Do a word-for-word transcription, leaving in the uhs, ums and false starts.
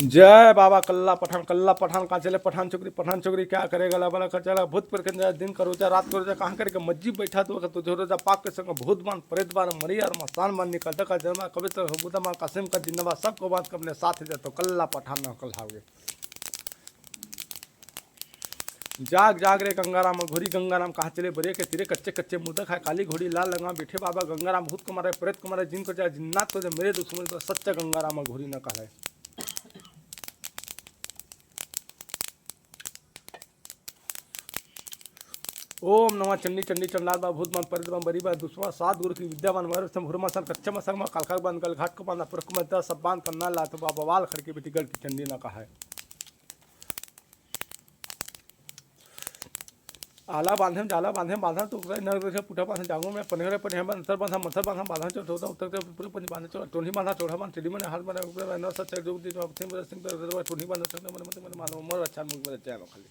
जय बाबा कल्ला पठान, कल्ला पठान का चले पठान चोकरी, पठान चोकरी क्या करे गला बला का चला भूत पर के दिन करो जा रात करो जा कहाँ करे के मज्जी बैठा तू अगर तुझे रोजा पाक के संग भूत बान प्रेत बान मरी और मसान बान निकलता का जन्मा कभी तो बुदा माँ कासिम का जिंदाबाद सबको बात अपने साथ ही दे तो कल्ला पठान न कल हावे। जाग जाग रे गंगाराम घोरी गंगाराम कहाँ चले बरे के तेरे कच्चे कच्चे मुर्दा खाए काली घोड़ी लाल लंगा बैठे बाबा गंगाराम भूत को मारे प्रेत को मारे जिनको चाहे जिन्नात को दे मेरे दुश्मन तो सच्चा गंगाराम घोरी न कहे। ओम नमः चंडी चंडी चंडाल बा भूत मन प्रेत बा बरी बा दुश्मन सात गुरु की विद्या मन वर से भुरमा सन कच्चे मसंग मा कालका बन गल घाट को बांधा पुरख में दस सब बांध करना लात बा बवाल खड़के बेटी गल की चंडी ना कहा है। आला बांधे जाला बांधे बांधा तो ओकरा नर देखे पुठा बांधे जांगो में पनहरे पनहरे बांधे सर बांधा मथर बांधा बांधा चोट होता उत्तर के पूरे पंच बांधे चोट टोनी बांधा चोड़ा बांध चली मने हाथ मने ऊपर नर सच जो दी तो सिंह सिंह टोनी बांधा चोट मने मने मने मानो मोर अच्छा मुख में चैन खाली।